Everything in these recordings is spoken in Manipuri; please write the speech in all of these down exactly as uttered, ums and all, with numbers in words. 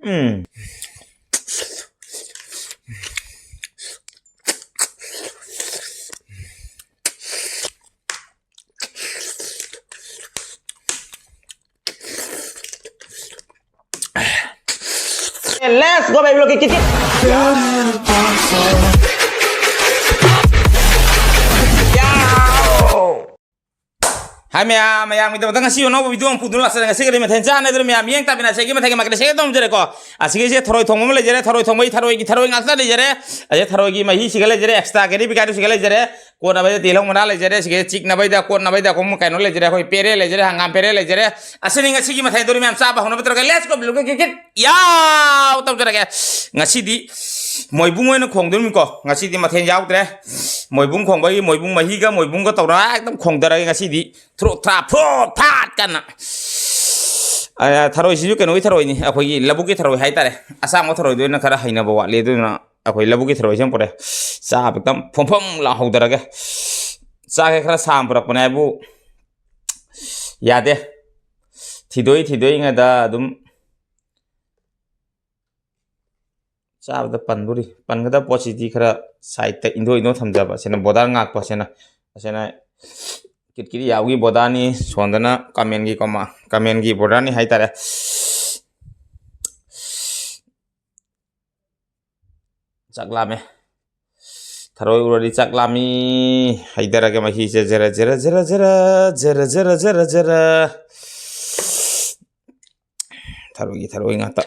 Um. Let's go, baby, look at it. Hi ꯃꯌꯥꯝ, ꯃꯌꯥꯝꯒꯤꯗꯃꯛꯇ ꯉꯁꯤ ꯑꯅꯧꯕ video ꯑꯃ ꯄꯨꯗꯨꯅ ꯂꯥꯛꯆꯔꯦ꯫ ꯉꯁꯤ ꯀꯔꯤ ꯃꯊꯦꯜ ꯆꯥꯅꯤ? ꯑꯗꯨꯅ ꯃꯌꯥꯝ ꯌꯦꯡ ꯇꯥꯃꯤꯟꯅꯁꯦ꯫ ꯑꯩꯒꯤ ꯃꯊꯦꯜꯒꯤ ꯃꯥꯏꯀꯩꯗ share ꯇꯧꯖꯔꯦꯀꯣ꯫ ꯑꯁꯤꯒꯤꯁꯦ ꯊꯔꯣꯏ ꯊꯣꯡꯕ ꯑꯃ ꯂꯩꯖꯔꯦ, ꯊꯔꯣꯏ ꯊꯣꯡꯕꯒꯤ ꯊꯔꯣꯏꯒꯤ ꯊꯔꯣꯏ ꯉꯥꯛꯇ ꯂꯩꯖꯔꯦ꯫ ꯑꯗꯩ ꯊꯔꯣꯏꯒꯤ ꯃꯍꯤꯁꯤꯒ ꯂꯩꯖꯔꯦ, extra ꯀꯦꯔꯤ ꯕꯤꯀꯥꯏꯗꯨꯁꯤꯒ ꯂꯩꯖꯔꯦ꯫ ꯀꯣꯠꯅꯕꯩꯗ ꯇꯤꯜꯍꯧ ꯃꯅꯥ ꯂꯩꯖꯔꯦ, ꯁꯤꯒ ꯆꯤꯛꯅꯕꯩꯗ ꯀꯣꯠꯅꯕꯩꯗ ꯑꯩꯈꯣꯏ ꯀꯩꯅꯣ ꯂꯩꯖꯔꯦ, ꯑꯩꯈꯣꯏ ꯄꯦꯔꯦ ꯂꯩꯖꯔꯦ, ꯍꯪꯒꯥꯝ ꯄꯦꯔꯦ ꯂꯩꯖꯔꯦ꯫ ꯑꯁꯤꯅꯤ ꯉꯁꯤꯒꯤ ꯃꯊꯦꯜꯗꯨꯅꯤ ꯃꯌꯥꯝ, ꯆꯥꯕ ꯍꯧꯅꯕ ꯇꯧꯔꯒ let's go, ꯕꯤꯂꯨꯒꯤ ꯀꯤꯠ ꯀꯤꯠ ꯌꯥꯎ ꯇꯧꯖꯔꯒꯦ꯫ ꯉꯁꯤꯗꯤ ꯃꯣꯏꯕꯨꯡ ꯑꯣꯏꯅ ꯈꯣꯡꯗꯣꯏꯅꯤꯀꯣ꯫ ꯉꯁꯤꯗꯤ ꯃꯊꯦꯜ ꯌꯥꯎꯗ꯭ꯔꯦ꯫ ꯃꯣꯏꯕꯨꯡ ꯈꯣꯡꯕꯒꯤ ꯃꯣꯏꯕꯨꯡ ꯃꯍꯤꯒ ꯃꯣꯏꯕꯨꯡꯒ ꯇꯧꯔꯒ ꯑꯦꯛꯗꯝ ꯈꯣꯡꯊꯔꯒꯦ ꯉꯁꯤꯗꯤ꯫ ꯊ꯭ꯔꯣꯛ ꯊ꯭ꯔꯥꯛ ꯐ꯭ꯔꯣꯠ ꯐꯥꯠ ꯀꯟꯅ꯫ ꯑ, ꯊꯔꯣꯏꯁꯤꯁꯨ ꯀꯩꯅꯣꯒꯤ ꯊꯔꯣꯏꯅꯤ, ꯑꯩꯈꯣꯏꯒꯤ ꯂꯧꯕꯨꯛꯀꯤ ꯊꯔꯣꯏ ꯍꯥꯏꯇꯥꯔꯦ꯫ ꯑꯁꯥꯡꯕ ꯊꯔꯣꯏꯗ ꯑꯣꯏꯅ ꯈꯔ ꯍꯩꯅꯕ ꯋꯥꯠꯂꯤ, ꯑꯗꯨꯅ ꯑꯩꯈꯣꯏ ꯂꯧꯕꯨꯛꯀꯤ ꯊꯔꯣꯏꯁꯦ ꯑꯃ ꯄꯨꯔꯛꯑꯦ꯫ ꯆꯥꯕ ꯈꯤꯇꯪ ꯐꯣꯡ ꯐꯣꯡ ꯂꯥꯎꯍꯧꯗꯔꯒ꯫ ꯆꯥꯛꯁꯦ ꯈꯔ ꯁꯥꯡ ꯄꯨꯔꯛꯄꯅꯦ ꯍꯥꯏꯕꯨ ꯌꯥꯗꯦ꯫ ꯊꯤꯗꯣꯏ ꯊꯤꯗꯣꯏꯉꯩꯗ ꯑꯗꯨꯝ ꯆꯥꯕꯗ ꯄꯟꯗꯣꯔꯤ꯫ ꯄꯟꯒꯗꯕ ꯄꯣꯠꯁꯤꯗꯤ ꯈꯔ side ꯇ ꯏꯟꯗꯣꯛ ꯏꯟꯗꯣꯛ ꯊꯝꯖꯕ꯫ ꯑꯁꯤꯅ ꯕꯣꯗꯥ ꯉꯥꯛꯄ꯫ ꯑꯁꯤꯅ, ꯑꯁꯤꯅ ꯀꯤꯠꯀꯤꯠ ꯌꯥꯎꯒꯤ ꯕꯣꯗꯥꯅꯤ, ꯁꯣꯝꯗꯅ ꯀꯥꯃꯦꯟꯒꯤ ꯀꯣꯃꯥ, ꯀꯥꯃꯦꯟꯒꯤ ꯕꯣꯗꯥꯅꯤ ꯍꯥꯏꯇꯥꯔꯦ꯫ ꯆꯥꯛ ꯂꯥꯝꯃꯦ꯫ ꯊꯔꯣꯏ ꯎꯔꯗꯤ ꯆꯥꯛ ꯂꯥꯝꯃꯤ꯫ ꯍꯩꯊꯔꯒꯦ ꯃꯍꯤꯁꯦ꯫ ꯖꯔ, ꯖꯔ, ꯖꯔ, ꯖꯔ, ꯖꯔ, ꯖꯔ, ꯖꯔ, ꯖꯔ꯫ ꯊꯔꯣꯏꯒꯤ ꯊꯔꯣꯏ ꯉꯥꯛꯇ꯫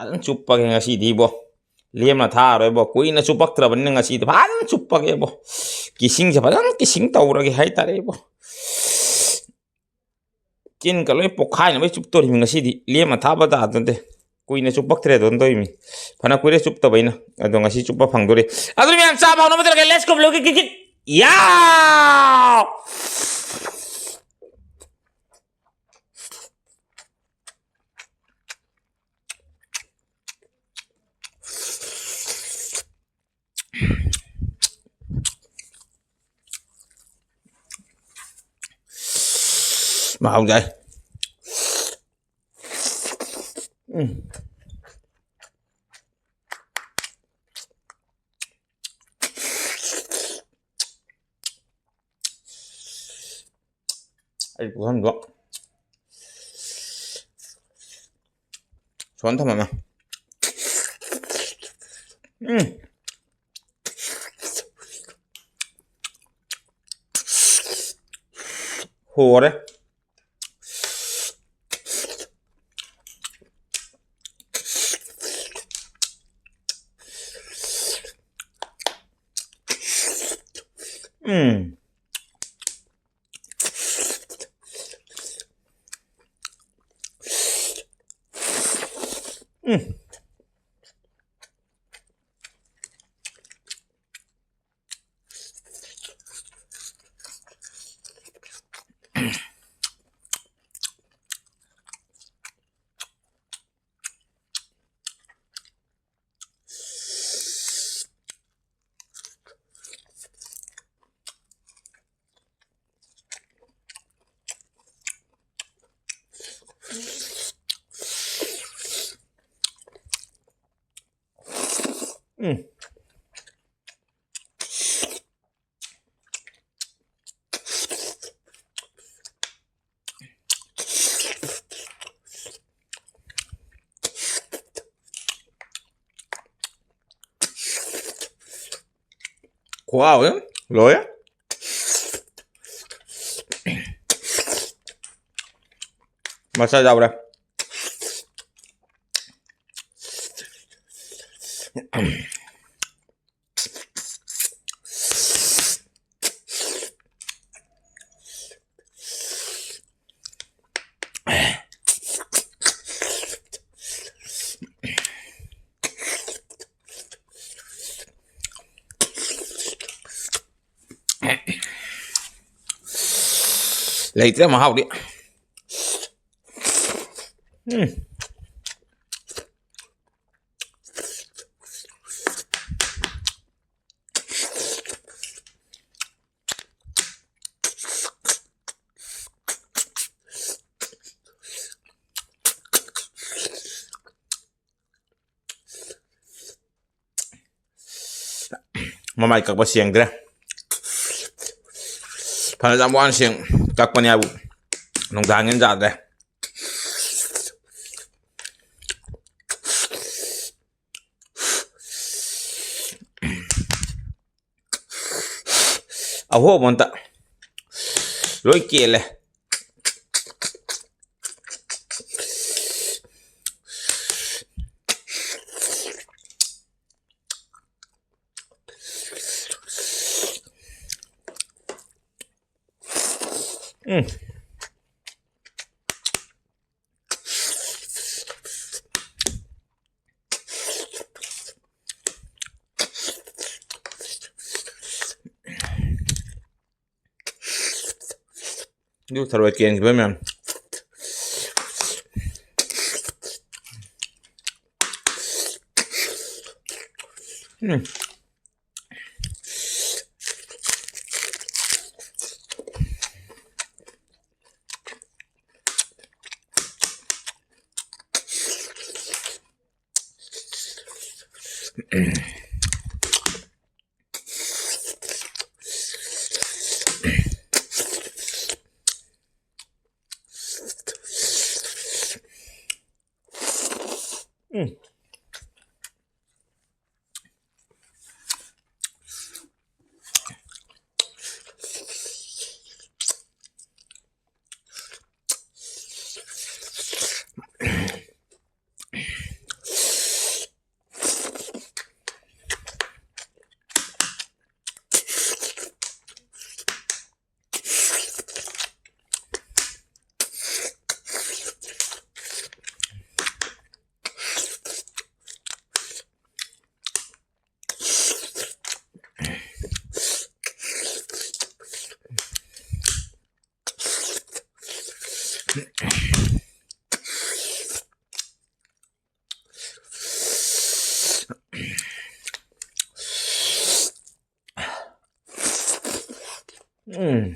ꯐꯖꯅ ꯆꯨꯞꯄꯒꯦ ꯉꯁꯤꯗꯤ ꯏꯕꯣ꯫ ꯂꯦꯝꯅ ꯊꯥꯔꯣꯏꯕꯣ꯫ ꯀꯨꯏꯅ ꯆꯨꯞꯄꯛꯇ꯭ꯔꯕꯅꯤꯅ ꯉꯁꯤꯗꯤ ꯐꯖꯅ ꯆꯨꯞꯄꯒꯦꯕꯣ꯫ ꯀꯤꯁꯤꯡꯁꯦ ꯐꯖꯅ ꯀꯤꯁꯤꯡ ꯇꯧꯔꯒꯦ ꯍꯥꯏꯇꯥꯔꯦ ꯏꯕꯣ꯫ ꯀꯤꯟꯒ ꯂꯣꯏ ꯄꯣꯛꯈꯥꯏꯅꯕꯩ ꯆꯨꯞꯇꯣꯔꯤꯃꯤ ꯉꯁꯤꯗꯤ꯫ ꯂꯦꯝꯅ ꯊꯥꯕ ꯇꯥꯗꯅꯗꯦ꯫ ꯀꯨꯏꯅ ꯆꯨꯞꯄꯛꯇ꯭ꯔꯦ ꯑꯗꯨꯝ ꯇꯧꯔꯤꯃꯤ꯫ ꯐꯅ ꯀꯨꯏꯔꯦ ꯆꯨꯞꯇꯕ ꯑꯩꯅ꯫ ꯑꯗꯣ ꯉꯁꯤ ꯆꯨꯞꯄ ꯐꯪꯗꯣꯔꯤ꯫ ꯑꯗꯨꯅ ꯃꯌꯥꯝ ꯆꯥꯕ ꯍꯧꯅꯕ ꯇꯧꯔꯒꯦ꯫ Let's go, ꯕꯤꯂꯨꯒꯤ kit kit. ꯌꯥꯎ! ꯃꯍꯥꯎ ꯌꯥꯏ꯫ ꯎꯝ꯫ ꯑꯩ ꯄꯨꯈꯝꯗꯣ ꯁꯣꯟ ꯊꯝꯃꯝꯃꯦ꯫ ꯎꯝ꯫ ꯍꯣꯔꯦ꯫ ꯎꯝ꯫ ꯎꯝ꯫ ꯎꯝ꯫ ꯈꯨꯍꯥꯎ ꯑꯃ ꯂꯣꯏꯔꯦ꯫ ꯃꯁꯥ ꯌꯥꯎꯔꯦ꯫ ꯂꯩꯇ꯭ꯔꯦ ꯃꯍꯥꯎꯗꯤ꯫ ꯎꯝ꯫ ꯃꯃꯥꯏ ꯀꯛꯄ ꯁꯦꯡꯗ꯭ꯔꯦ꯫ ꯐꯅ ꯌꯥꯝ ꯋꯥꯅ ꯁꯦꯡ ꯀꯛꯄꯅꯦ ꯍꯥꯏꯕꯨ ꯅꯨꯡꯗꯥꯡꯒꯤꯅ ꯌꯥꯗ꯭ꯔꯦ꯫ ꯑꯍꯣꯕ ꯑꯝꯇ ꯂꯣꯏ ꯀꯦꯜꯂꯦ꯫ ꯎꯝ꯫ ꯑꯗꯨ ꯊꯔꯣꯏ ꯀꯦꯟꯈꯤꯕ ꯃꯌꯥꯝ꯫ ꯎꯝ꯫ ꯎꯝ꯫ ꯎꯝ꯫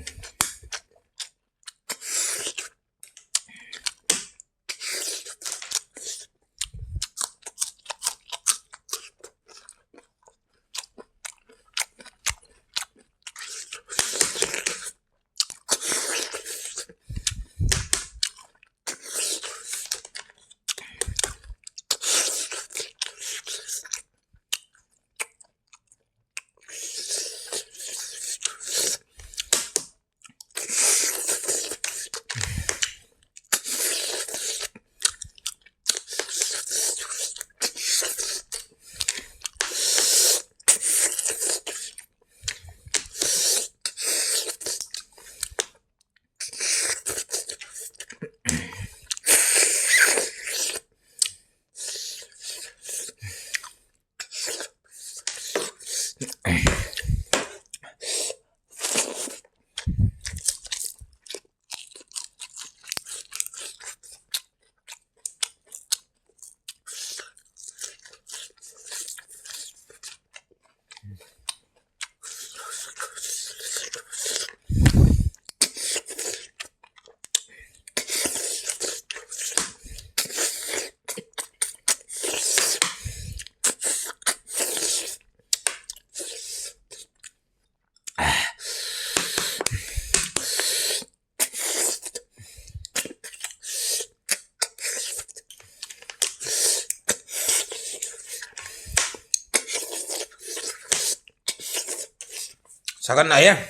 ꯁꯥꯒꯠꯅ ꯍꯌꯦꯡ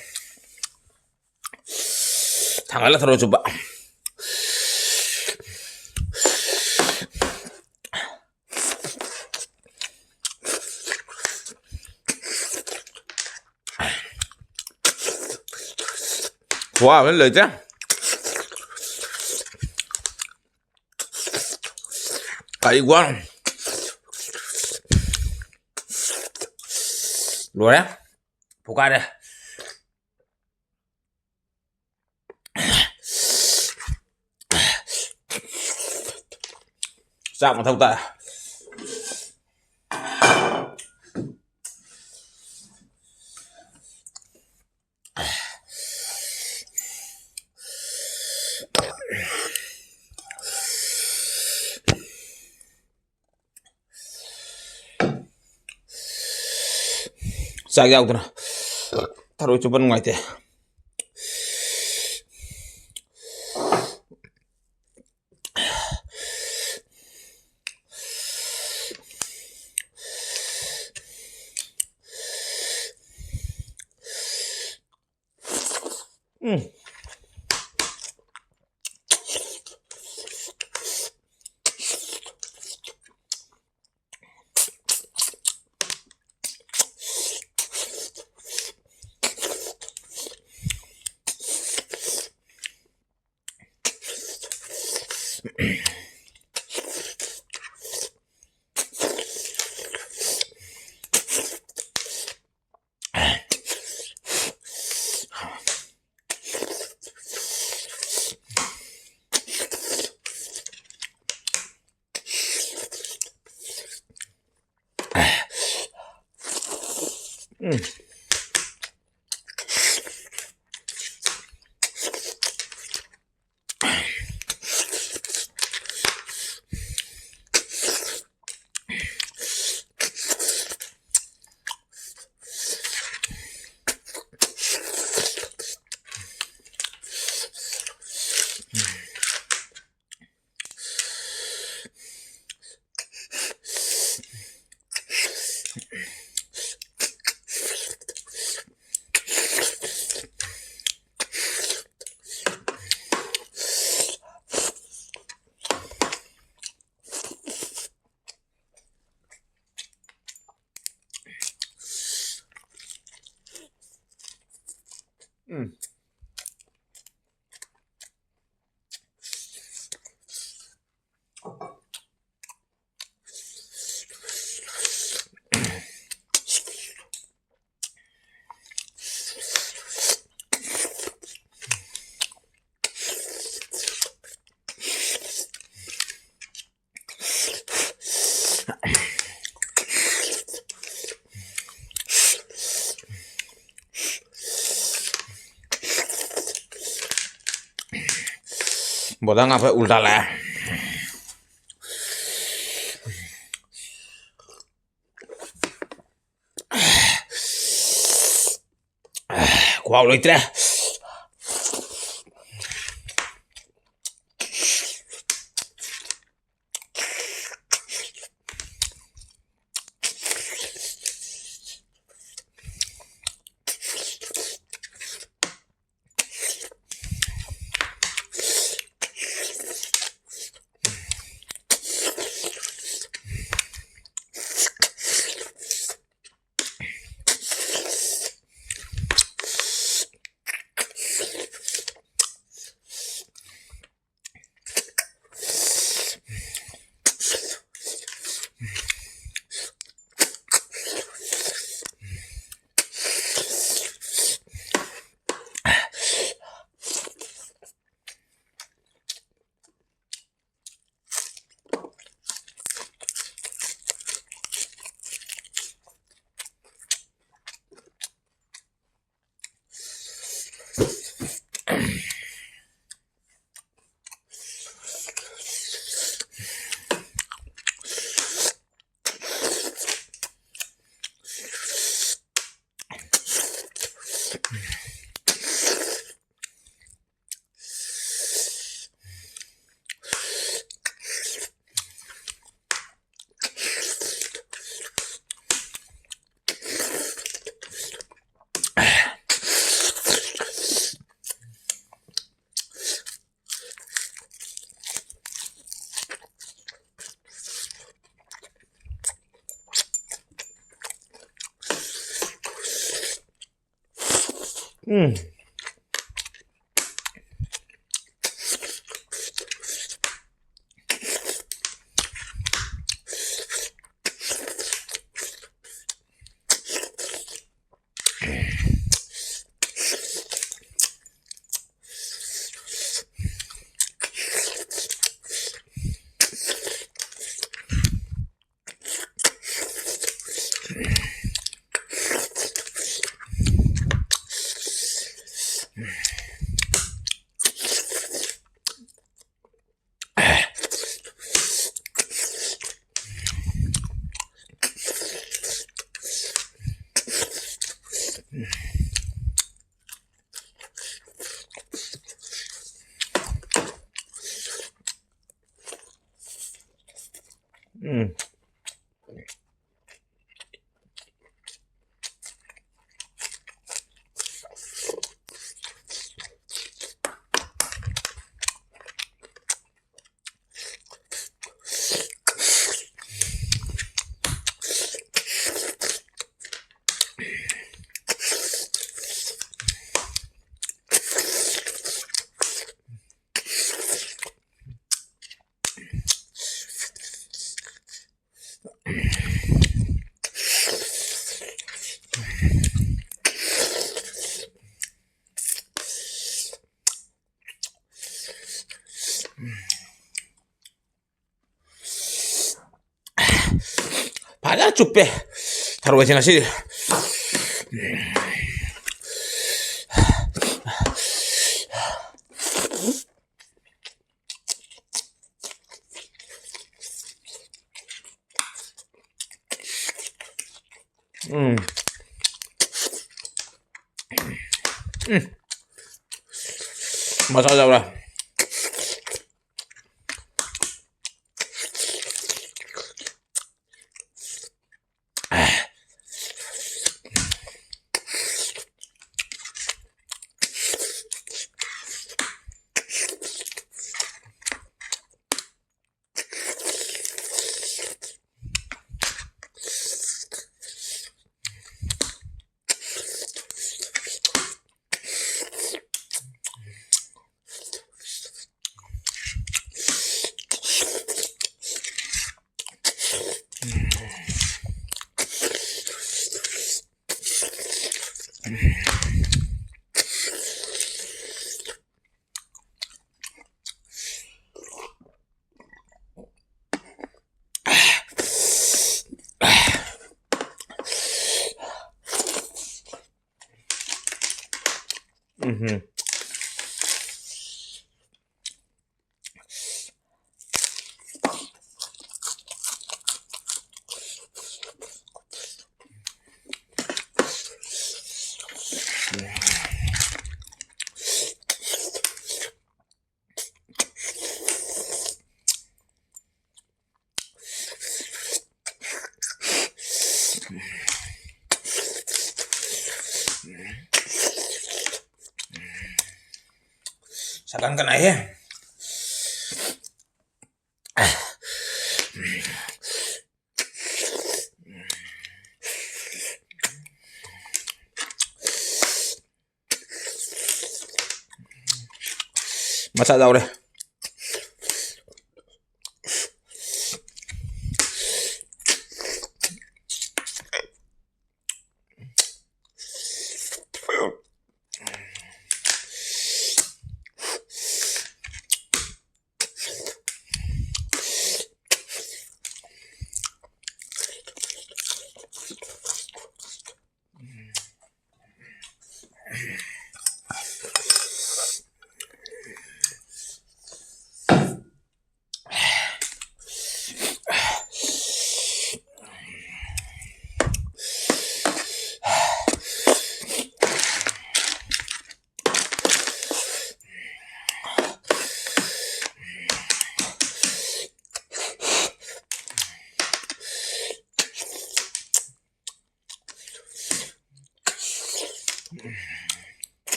ꯊꯥꯡꯒꯠꯂ ꯊꯔꯣ ꯆꯨꯞꯄ꯫ ꯋꯥꯕ ꯂꯩꯇꯦ꯫ ꯀꯔꯤ ꯋꯥ? ꯂꯣꯏꯔꯦ꯫ ꯄꯨꯀꯥꯔꯦ꯫ ꯆꯥꯛ ꯃꯊꯧ ꯇꯥꯏ꯫ ꯆꯥꯛ ꯌꯥꯎꯗꯅ ꯊꯔꯣꯏ ꯆꯨꯞꯄ ꯅꯨꯡꯉꯥꯏꯇꯦ꯫ ꯎꯝ꯫ ꯎꯝ꯫ ꯕꯣꯗꯥ ꯉꯥ ꯐꯥ ꯎꯜꯇꯥ ꯂꯥꯛꯑꯦ꯫ ꯈꯨꯍꯥꯎ ꯂꯩꯇ꯭ꯔꯦ꯫ ꯎꯝ꯫ ꯎꯝ꯫ ꯐꯖꯅ ꯆꯨꯞꯄꯦ ꯊꯔꯣꯏꯁꯦ ꯉꯁꯤꯗꯤ꯫ ꯎꯝ꯫ ꯎꯝ꯫ ꯃꯁꯥ ꯌꯥꯎꯔꯦ꯫ ꯎꯝ꯫ ꯁꯥꯒꯟ ꯀꯅꯥꯏꯍꯦ? ꯃꯆꯥ ꯌꯥꯎꯔꯦ꯫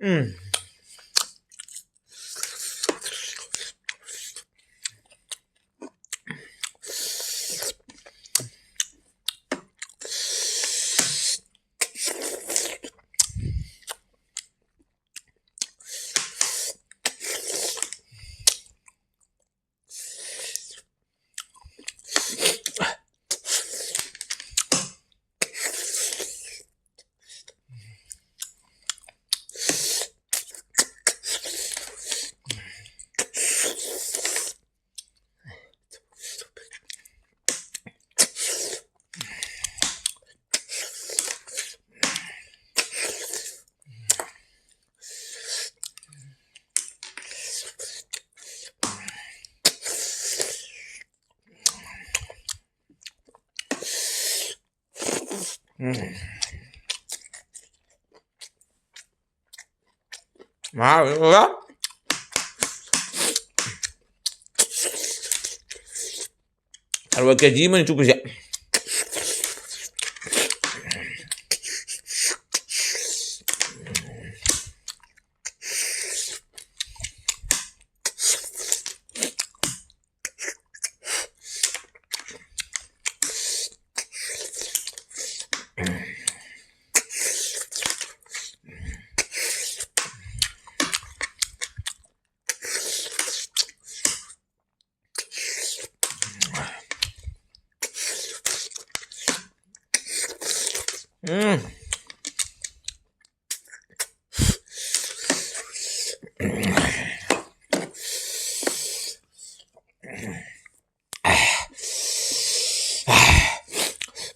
ꯎꯝ꯫ ꯎꯝ꯫ ꯃꯍꯥꯎ ꯌꯦꯡꯉꯨꯔꯣ꯫ ꯊꯔꯣꯏ ꯀꯦ ꯖꯤ ꯑꯃꯅꯤ ꯆꯨꯞꯄꯤꯁꯦ꯫ ꯎꯝ꯫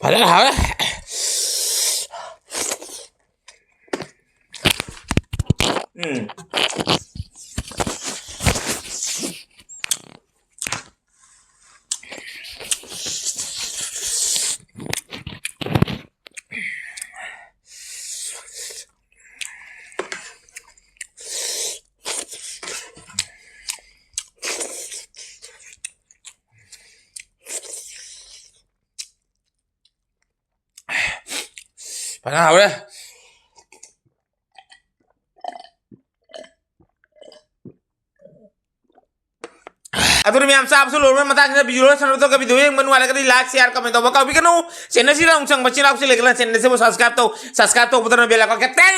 ꯐꯖꯅ ꯍꯥꯎꯔꯦ꯫ ꯎꯝ꯫ ꯐꯖꯅ ꯍꯥꯎꯔꯦ꯫ ꯑꯗꯨꯅ ꯃꯌꯥꯝ ꯆꯥꯕꯁꯨ ꯂꯣꯏꯔꯕ ꯃꯇꯥꯡꯁꯤꯗ video ꯂꯣꯏꯁꯟꯅꯕ ꯇꯧꯒꯦ꯫ Video ꯌꯦꯡꯕ ꯅꯨꯡꯉꯥꯏꯔꯒꯗꯤ like, share, comment ꯇꯧꯕ ꯀꯥꯎꯕꯤꯒꯅꯨ꯫ Channel ꯑꯁꯤꯗ ꯑꯃꯨꯛ ꯆꯪꯕ ꯏꯆꯤꯟ ꯏꯅꯥꯎꯁꯤꯡ ꯂꯩꯒꯅ channel ꯑꯁꯤꯕꯨ subscribe ꯇꯧ꯫ Subscribe ꯇꯧꯕꯗꯅ bell icon ꯈꯤꯇꯪ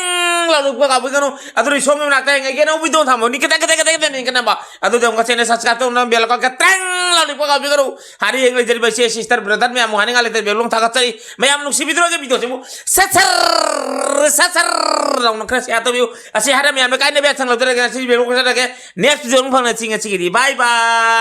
ꯂꯥꯎꯔꯛꯄ ꯀꯥꯎꯕꯤꯒꯅꯨ꯫ ꯑꯗꯨꯅ ꯁꯣꯝꯒꯤ ꯃꯅꯥꯛꯇ ꯌꯦꯡꯉꯒꯦ ꯑꯅꯧꯕ video ꯊꯝꯕꯅꯤ ꯈꯤꯇꯪ ꯈꯤꯇꯪ ꯈꯤꯇꯪ ꯈꯤꯇꯪ ꯅꯤꯡꯈꯠꯅꯕ꯫ ꯑꯗꯨꯗ ꯑꯃꯨꯛꯀ channel subscribe ꯇꯧꯅꯕ bell icon ꯈꯤꯇꯪ ꯂꯥꯎꯔꯛꯄ ꯀꯥꯎꯕꯤꯒꯅꯨ꯫ ꯍꯥꯟꯅ ꯌꯦꯡ ꯂꯩꯖꯔꯤꯕ ꯏꯆꯦ sister brother ꯃꯌꯥꯝꯕꯨ ꯍꯥꯏꯅꯤꯡꯉꯥꯏ ꯂꯩꯇꯅ ꯕꯦꯂꯣꯡ ꯊꯥꯒꯠꯆꯔꯤ꯫ ꯃꯌꯥꯝ ꯅꯨꯡꯁꯤꯕꯤꯗ꯭ꯔꯣ ꯑꯩꯒꯤ video ꯁꯤꯕꯨ? ꯁꯠ ꯁꯔ ꯁꯠ ꯁꯔ ꯂꯥꯎꯅ ꯈꯔ share ꯇꯧꯕꯤꯌꯨ꯫ ꯑꯁꯤ ꯍꯥꯏꯔ ꯃꯌꯥꯝꯅ ꯀꯥꯏꯅꯕ ꯌꯥꯊꯪ ꯂꯧꯖꯔꯒꯦ꯫ ꯉꯁꯤꯒꯤ ꯕꯦꯂꯣꯡ ꯈꯔ ꯆꯠꯂꯒꯦ꯫ Next video ꯑꯃꯨꯛ ꯐꯪꯅꯁꯤ꯫ ꯉꯁꯤꯒꯤꯗꯤ bye bye꯫